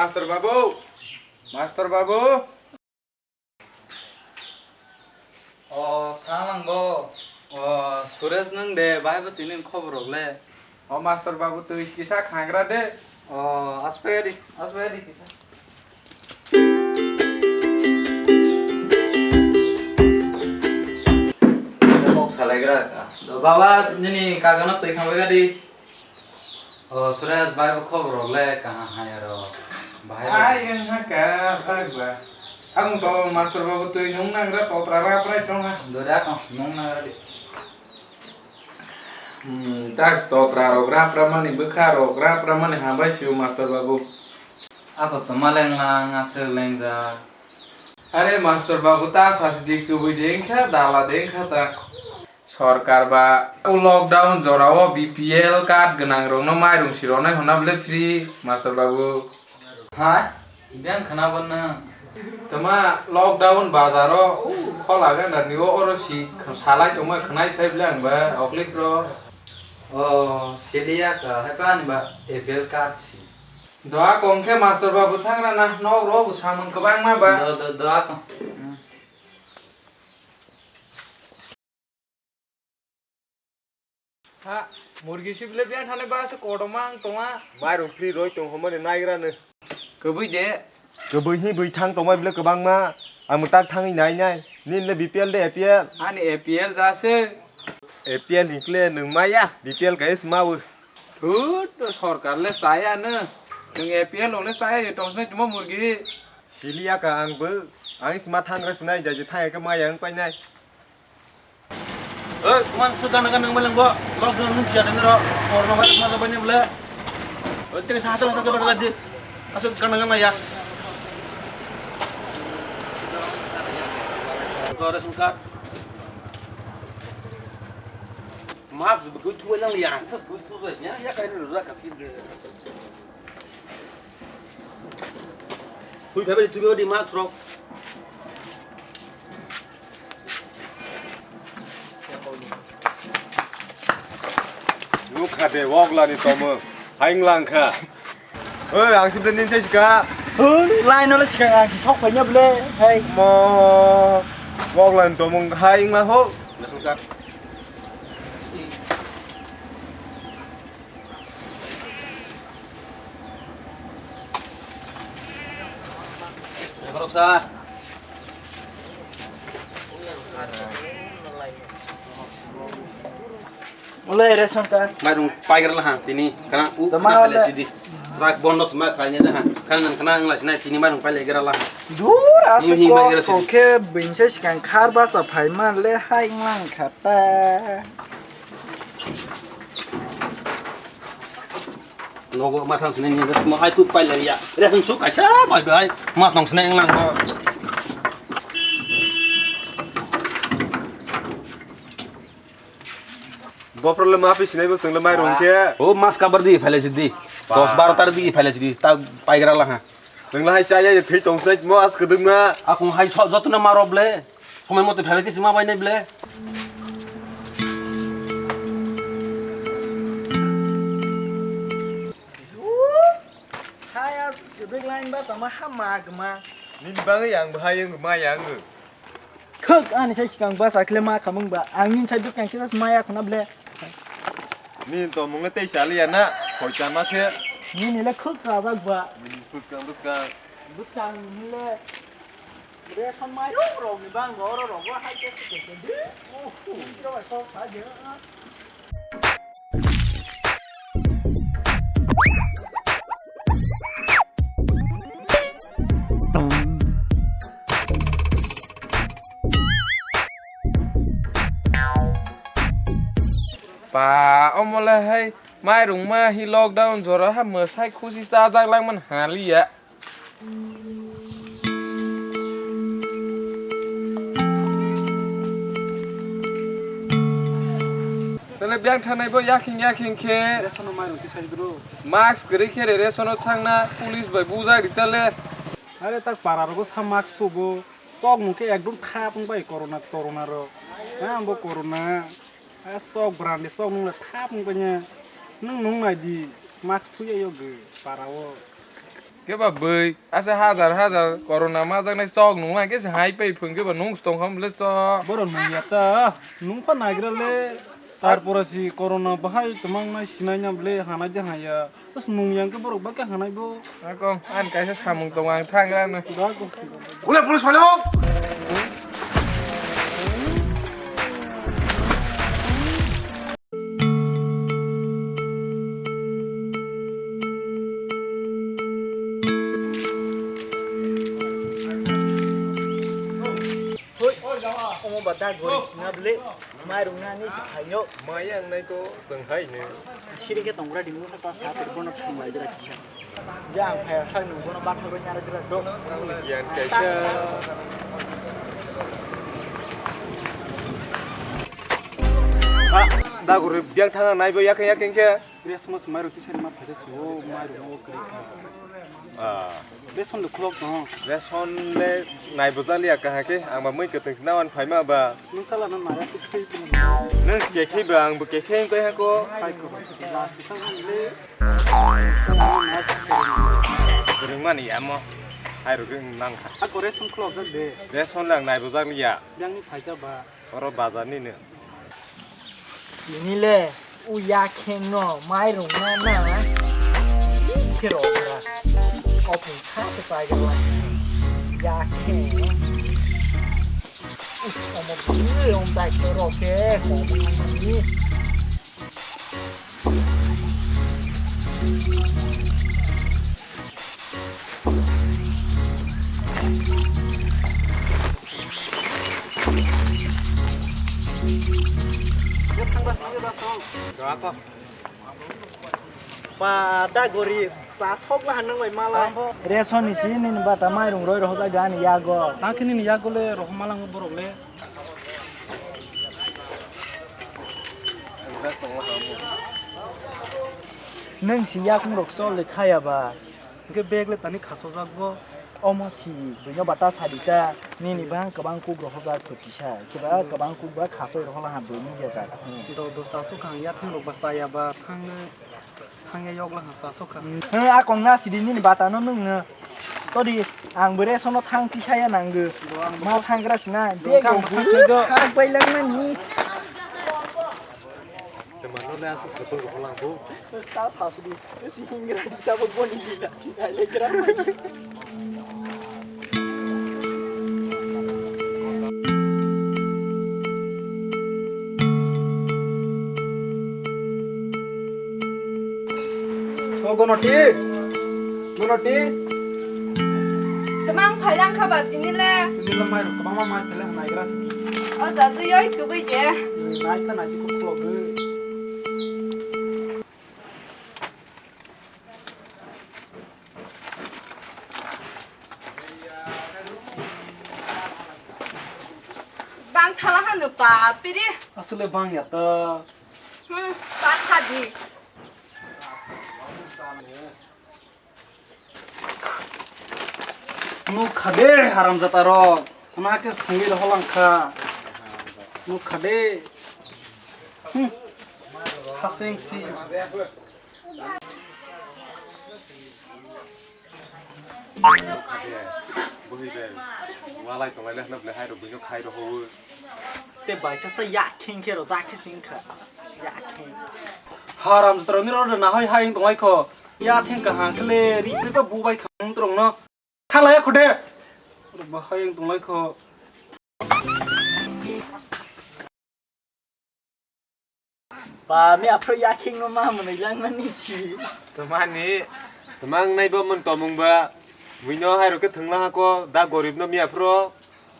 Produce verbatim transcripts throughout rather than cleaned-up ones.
Master babu, master babu. O, samang bo. O, Suresh nwng de, bahai bo tini khobor rok le. O, master babu, twi kisa khagra de. O, aswk di, aswk di kisa. Kok salaigra ka. Do baba, nini kagano twi khambai di. O, Suresh, bai bo khobor rok le kaham hai aro. Bahai. Ai, wng ha ka, bai ba. Ang to master babu twi nung nangra totra ra prai tong ha. Dori ako, nung nangra di. Hmm, tak totra rok ra pra mani bwkha rok ra pra mani hambai siu master babu. Ako to maleng lang, aswk lengjak. Are master babu ta sasi di kubui de wngkha, dala de wngkha ta. Sorkar ba o lockdown jorao B P L card gwnang rokno mairung si rwnai hwnna bwle free, master babu. Hai, biyang khwna bo nw? Tama lockdown bazaro, o, khola ganda ni o, oro si salai tongma khwnai thai bwle ang ba, oklik ro. O, siliya ka, hai pa ni ba, A P L card si. Doa kong khe master babu thangra na, nok ro bo samung kwbangma ba. Do, do, doa kong. Hmm. Ha, murgi sibile biya thani ba se kotorma ang tonga. Mairung free roi tong homani naigra no. Kwbui de. Kwbui hi bui thang tongmai bile kwbangma. Ang mwtak thangwi nai nai. Nini le B P L de A P L? Ani A P L ja se. A P L ni kle nwng maya, B P L khe se mawi. Thut, sorkar le chaya no. Nwng A P L rok le chaya je tong sinai tongma murgi. Siliya ka ang bo. Ang se ma thangra sinai jai je thang khe maya wng painai. Oi, kuman se gana gana nang beleng bo. Lockdown nung siya dengro. Corona virus ma jabai ni bole. Oi, tengsa hatal hatal ke basa di. Asal gana gana ya. Ko ration card. Mas begitu tuh yang liang, terus begitu tuh ya, ya kayak dulu lah kasih. Thui phaibai di, thui phaibai di, mask rok. Nukha de, wok lani tomo, haing langkha. Oi, ang sibde nin sai sika. Oi, line no le sika ang sok phainya bole, hai. Mo, wok lani tomo, haing lang ho. Ration card. Khoroksa. Ulai ration card. Mairung paigra laha tini. Kana u Tama kana pale le. Sidi. Rak bondo sma khaine laha. Kana kana ngla sinai tini mairung paile gra laha. Dur asa Muhi mai kos gra sidi. Kokhe binse sikang khar basa phai man le hai nglang khata. Nogo ma thang sini ni mo hai tu pai le ya. Re hung su kaisa bai bai ma thang sini nang ko. Bo problem ma pi sinai bo sung le mai rung khe. O mas kabar di phai le sidi. Dos baro tar di phai le sidi. Ta pai gra la ha. Nwng lahai chaya ya thwi tong sai mo as kwdwkma. Akung hai so jotono ma rob le. Somoi mote phaibai khe se ma bainai ble. Hai as kwdwk line ba sama ha ma gma. Nini bagwi ang bahai wng ma yang. Khuk ani sai sikang ba sakle ma khamung ba. Ang nini sai bwskang kisa maya khuna ble. Nini to mungno tei chaliya na, khoi chama khe. Nini le khuk chajak ba. Nini bwskang bwskang. Bwskang nini le. Ration mairung rok ni bang oro rok bo hai khe khe khe di. Oh, ro bai kok kha je. Pa, omo le hai mairung ma hi lockdown jora ha mwsai khusi chajak langman haliya. Tele biyang thanai bo yaking yaking khe. Ration mairung kisa hidro. Mask kwrwi khe re ration o thangna police bai bujak ri tele. Are tak para rogo sa mask thugo. Sok mung khe ekdom thap wng bai corona corona ro. Ha bo corona. A sok brand sok nung le thap wng bai nya. Nung nung nai di mask thuya yo ge para o. Khe ba bwrwi, asa hajar hajar corona majaknai chok nungma khe se hai pai phwng khe ba nung se tongkha mle chok. Borok nungya ta, nungkha nagra le, tarpore si corona bahai twmang nai sinai na ble hanai de haya. Bas nung yang khe borok ba khe hanai bo. Ako, an kaisa samung tongo ang thangra no. Ba ko. Ule police wale ho. Hoi, omo ba da gori khina bwle, mai rwna ni khayo. Mai ang nai to chwng hai ne. Siri khe tong gra di, mo ta sa ter bono thang lai jera kisa. Ya ang phai sak nung bono bathar bai nyara jera do. Giyan kaisa. Ha, da gori biang thang nai bo yakeng yakeng khe. Christmas mai rok tisani ma phaisa suo, mai rok mo kri kha. Ah. Beson de khulok no. Beson le nai bujaliya kaha khe, ang ba mui kwthwng nawan phaima ba. Nung sala na mara se khe. Nung se khe ba, ang bo khe khe ko. Hai ko. La se sa le. Ring mani amo. Hai rok ring nang kha. A ko reson khulok jak de. Reson lang nai bujaliya. Yang ni phaisa ba. Oro bazar ni no. Tini le u yakheng no mai rwngna na. Khe rw gra. Opung kha se pai gra. Yakheng. Us, omo bwrwi rong dai khe rw khe. Pa da gori sa sok la hanang bai mala. Reson ni si nini bata mairung roi rohojak ani yago. Tang khe nini yago le rohor malang borok le. Nwng si yakung rok chol le thaya ba. Hwnkhe bag le tani khasojak bo. Omo si buino bata sadi ta, nini bang kwbang kuk rohojak to kisa. Kiba kwbang kuk ba khasoi rohola ha buini ya jak. Do, do sasuk ang yathang rok ba saya ba thang, thang ya yok la ha sasuk ang. He, a kong na sidi nini bata no nwng no. Todi ang bwre sono thang tisa ya nanggo. Ma thang gra sina. Bag rok bwrwi thang pai lang mani. Temano le asa sotong ko lang bo. Sa sa sidi. Si hingra di ta bo boni di na si ai le gra. O Gonoti. Gonoti. Twmang phailang kha ba tini le. Tini le mai rok kwbangma mai phailang naigra sidi. O jadu yoi kwbwi de. Nai kha nai khe khulogwi. Bang thala hanu pa piri. Asle bang ya ta. Hmm, pa kha di. Nuk kha de haramjata rok. Khna khe songwi roholang kha. Nuk kha de. Hmm. Haseng si. Bwhi de. Walai tonglai le hwnba hai rok bwino khai rohowo. Te baisa sa ya kheng khe ro ja khe sing kha. Ya kheng. Haramjata rok ni ro na hai hai tonglai kho. Ya theng kaham khle ri ri ba bu bai khang trong no. Thalaya khode. Bahai yang tonglai kho. Ba mi aphro yakhing no ma mwnwi lang mani si. Tamani. Tamang nai bo mon tomung ba. Buino hai rok khe thwngla ha ko da gorib no mi aphro.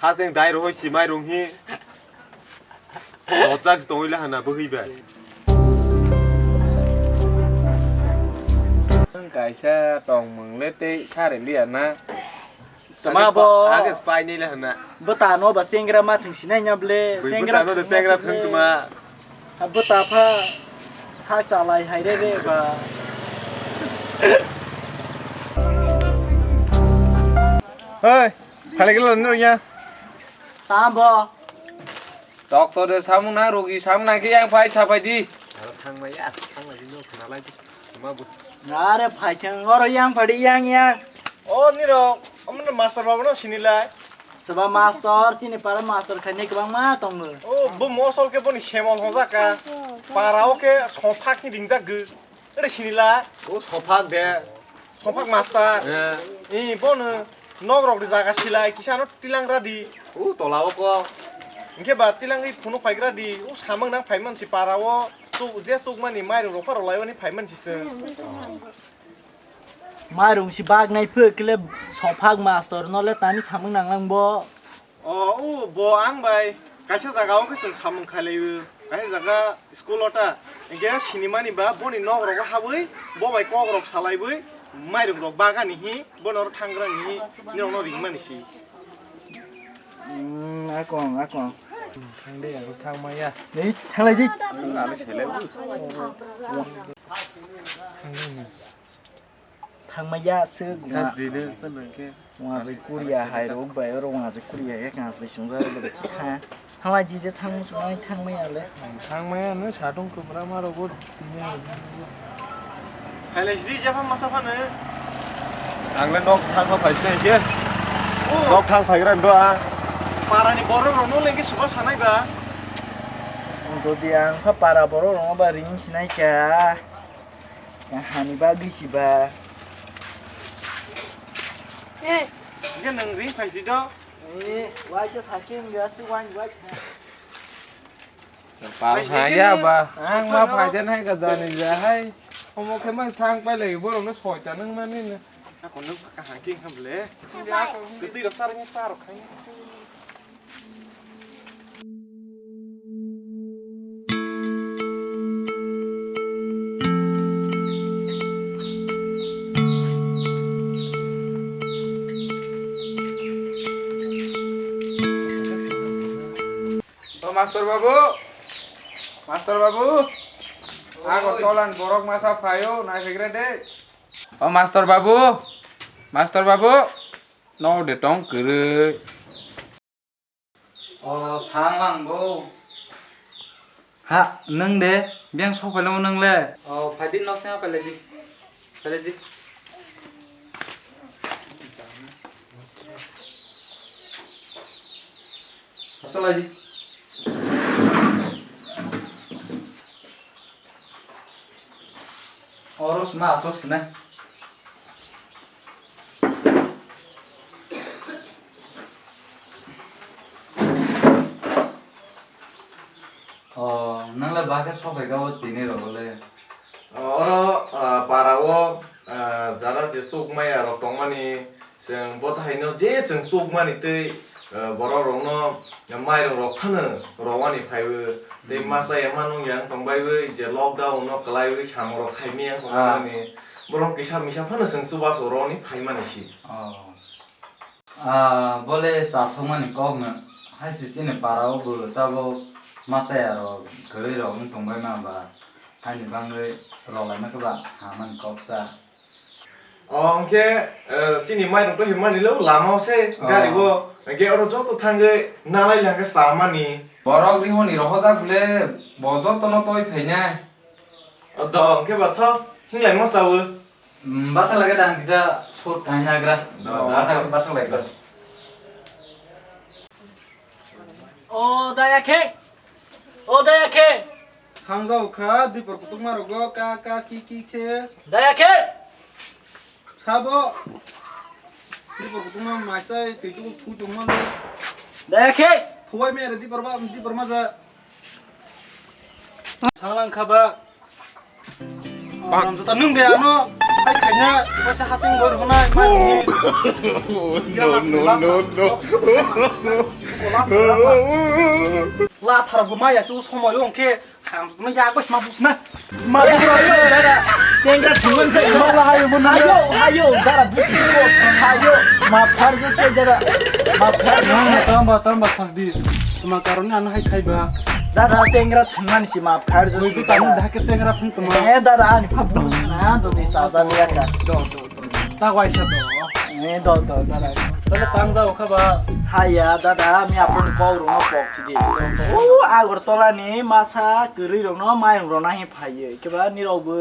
Haseng dai rohoi si mai rung hi. Dojak si tongwi lahana bwhwi bai. Nwng kaisa tongmung le tei sari liya na. Tama bo. Age spai ni lahana. Bwta no ba sengra ma thwng sinai nya ble. Bwta no de sengra thwng tuma. Abo tapha sa chalai hai re re ba. Hei, khalai gelo nung ya. Tambo. Doctor de samung na rogi samung na ke yang phai sa phai di. Thangmaya, thangmaya, no khna lai di. Ma bu. Are phaithang oro yang phadi yang yang. O nirok, omo no master babu no sinilai. Soba master, sini para master khaini kwbangma tongo. O bo mosol khe boni semol hojaka. Para o khe sophak ni ringjak gw. Ere sinila. O sophak de. Sophak master. Eh. I bono nok rok ri jaga silai kisa no tilang radi. O tola o ko. Hingke ba tilang ri phunuk phaigra di. O samang nang phaiman si para o. Tu je chukmani mairung rok pharo laiwani phaiman si se. Mairung si bag nai phwk kile sophak master no le tani samang nang lang bo. O, o, bo ang bai kaisa jaga o khe chwng samung khailaiwi, kaisa jaga school o ta. Hingke sinimani ba boni nok rogo habwi, bo bai kok rok salaiwi, mairung rok bagani hi, bono oro thangrani hi, nirok no ringmani si. Hmm, akong, akong. Thang de, ang thang maya. Nei, thanglai di. Ang ale selai bu. Thang de ni. Thangmaya se Gas di de, kan nang ke. Wngajak Korea hai rok bai oro wngajak Korea khe kang twi swngjak bai thikha. Thanglai di je thang muchung ai thangmaya le. Thangmaya no satung kwbra ma rogo tini. Phailai sidi je pha masa phano. Ang le nok thang pha phai sinai se. O. Nok thang phaigra do a. Parani borok rok no lengke suba sanai ba. Dodi ang pha para borok rok ba ring sinai kha. Yang hani bagwi si ba. Eh. Hingke nwng ring phai si do. Eh, waisa sakhe wngya si wang wai. Pal saya ba. Ang ma phai jan hai ga jani ja hai. Omo khe mang thang pai lai borok no soita nang mani na. Ako nwng kaham king ham le. Kwtwi rok sar ngi sar khai. O Mastor babu, Mastor babu, agon tolan borok masa phaio, naiphaigra de. O Mastor babu, Mastor babu, no de tong kwrwi. O, sanglang bo. Ha, nwng de, biyang sok phailamo nwng le? O, phaidi nok sengha phailai di. Phailai di. Asalai di. Oro sma asok sina. O, nang le bakhe sok hai kha o tini rogo le. Oro, ah, para o, ah, jara je chuk maya rok tongmani, chwng bo haino je chwng chukmani tei, ah, borok rokno mairung rok phano rowani phaiwi tei masa ya manu yang tongbai wi je lockdown no kwlaiwi samung rok khaimani yang tongmani borok kisa misa phano chwng chubachu rowani phaimani si. Ah, bole chasokmani kokno hai se chini para o bo tabok masa ya rok kwrwi rok wng tongbai ma ba haini bangwi rolaima khe ba hamani kok ta. O, hwnkhe, eh, chini mairung to himani lo, lama o se, gari o, hwnkhe oro joto thangwi nalai le hwnkhe chamani. Borok rihoni rohojak bole, bo jotono toi phainai. O, do, hwnkhe ba tho, hinglai ma chawi. Mm, bathak lage dang kisa sut kaina gra. Do, do. Bathak, bathak lage. O, daya khe. O, daya khe. Sangjao kha, dipor kutukma rogo ka, ka, ki, ki khe. Daya khe. Sabo. Dipor kutukma maisai, twi tuku thu tongma le. Daya khe. Thuwai me re dipor ba, dipor ma ja. Sanglang kha ba. Bang. Ramjota nwng de ano, hai khaina, kaisa hasing bor hunai, ma ni. No, no, no, no. La thar bo maya su somoi ong khe, ham no ya ko ma bus na. Ma bus na, dara. Sengra thungan sa ma la hayo mo na. Hayo, hayo, dara bus ko, hayo. Ma phar je se dara. Ma phar je se. Tamba, tamba khas di. Tuma karone ano hai khai ba. Dara sengra thungan si ma phar je. Oi, tu tamo dhake sengra thun tuma. Eh, dara ani pha bus na, do ni sa sa ya ka. Do, do, do. Ta waisa do. Eh, do, do, dara. Tole tang jao kha ba. Haya dada, mi apun kok rwno kok sidi. O Agartala ni masa kwrwi rokno mairung rwna hi phaiyo. Keba nirok bo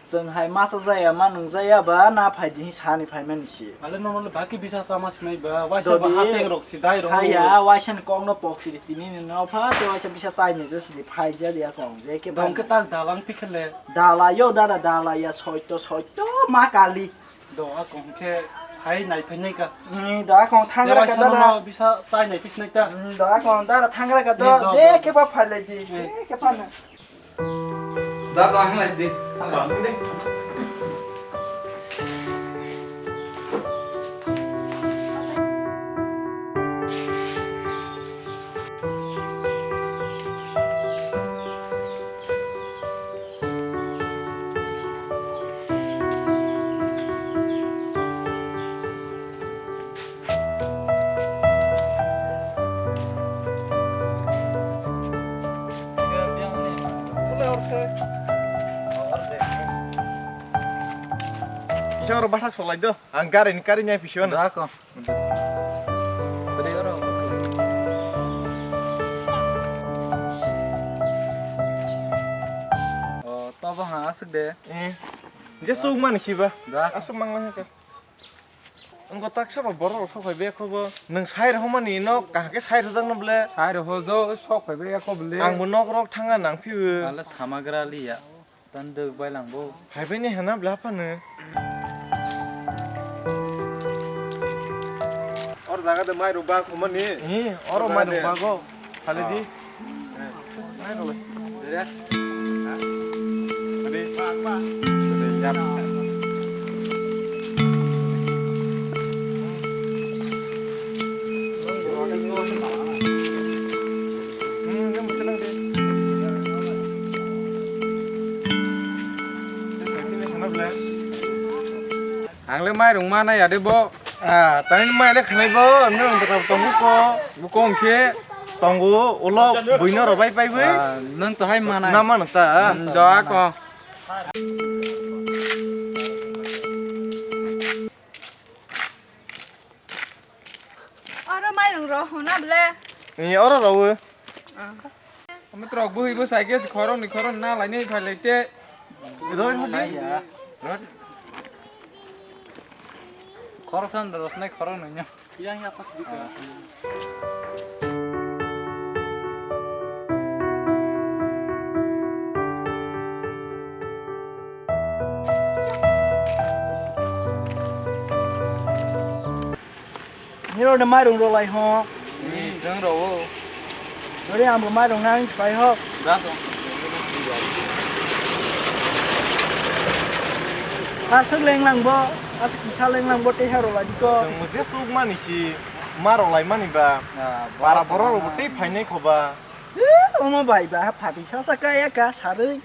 chwng hai masa jaya ma nung jaya ba na phai di hi sani phai mani si. Ale normal baki bisa sama sinai ba. Waisa ba Dodi. Haseng rok si dai rok. Haya, waisa ni kok no pok sidi tini ni no pha, te waisa bisa sai ni je sidi phai ja dia kong je keba. Dong ke tak dalang pikhele. Dala yo dada, dala ya soito, soito ma kali. Do a kong khe hai nai phai nai ka. Hmm, do a kong thangra ka dada. Bisa sai nai pis nai ta. Hmm, do a kong dada thangra ka do. Ni do, je do, do. Khe ba phai lai di. Hmm. Je khe phai na. Do a kong hang lai di. Ba, de. Kisa oro bathak solai do. Ang gari ni kari nyai pisi wano. Dako. Bede oro. O, tobo ha asuk de. Eh. Je suk mani siba. Da. Asuk mangla ka. Ang tak saba borok sok phai be khobo. Nang sai rok mani no kaham ke sai rok jak no ble. Sai rok ho jo sok phai be khobo le. Ang bo nok rok thanga nang phiu. Ala samagra liya. Tan dwk bai lang bo. Phaibai ni hwnna bwla phano. Or jaga de mai rok ba khumani. Ni, oro mai rok ba go. Phale di. Mai rok le. Dere. Ha? Ade. Ade, yap. Hmm, yang betul de. Ang le mairung ma nai ya de bo. Ah, tani mai le khanai bo, nung bwtang tongo ko. Bo kong khe. Tongo, ulo buino robai pai bai. Ah, nung to hai ma nai. Na ma nung ta. Hmm, do a ko. Oro mairung ro hona ble. Ni oro ro. Omo trok bwhwi bwsai khe khoroknwi khoroknwi na lainai phai lai te. Roi roi. Haiya. Roi. Khoroksa rosnai khoroknwi no. Yang ya pas dikha. Nirok de mairung rok lai ho. Ni jeng rok o. Dori ang bo mairung nang pai ho. Da to. Aswk leng lang bo, aswk kisa leng lang bo tei ha rok lai di ko. Jeng mo je suk mani si ma rok lai mani ba. Ah, para borok rok bo tei phainai kho ba. Eh, omo bai ba ha phabi sa sa kaya ka sarui.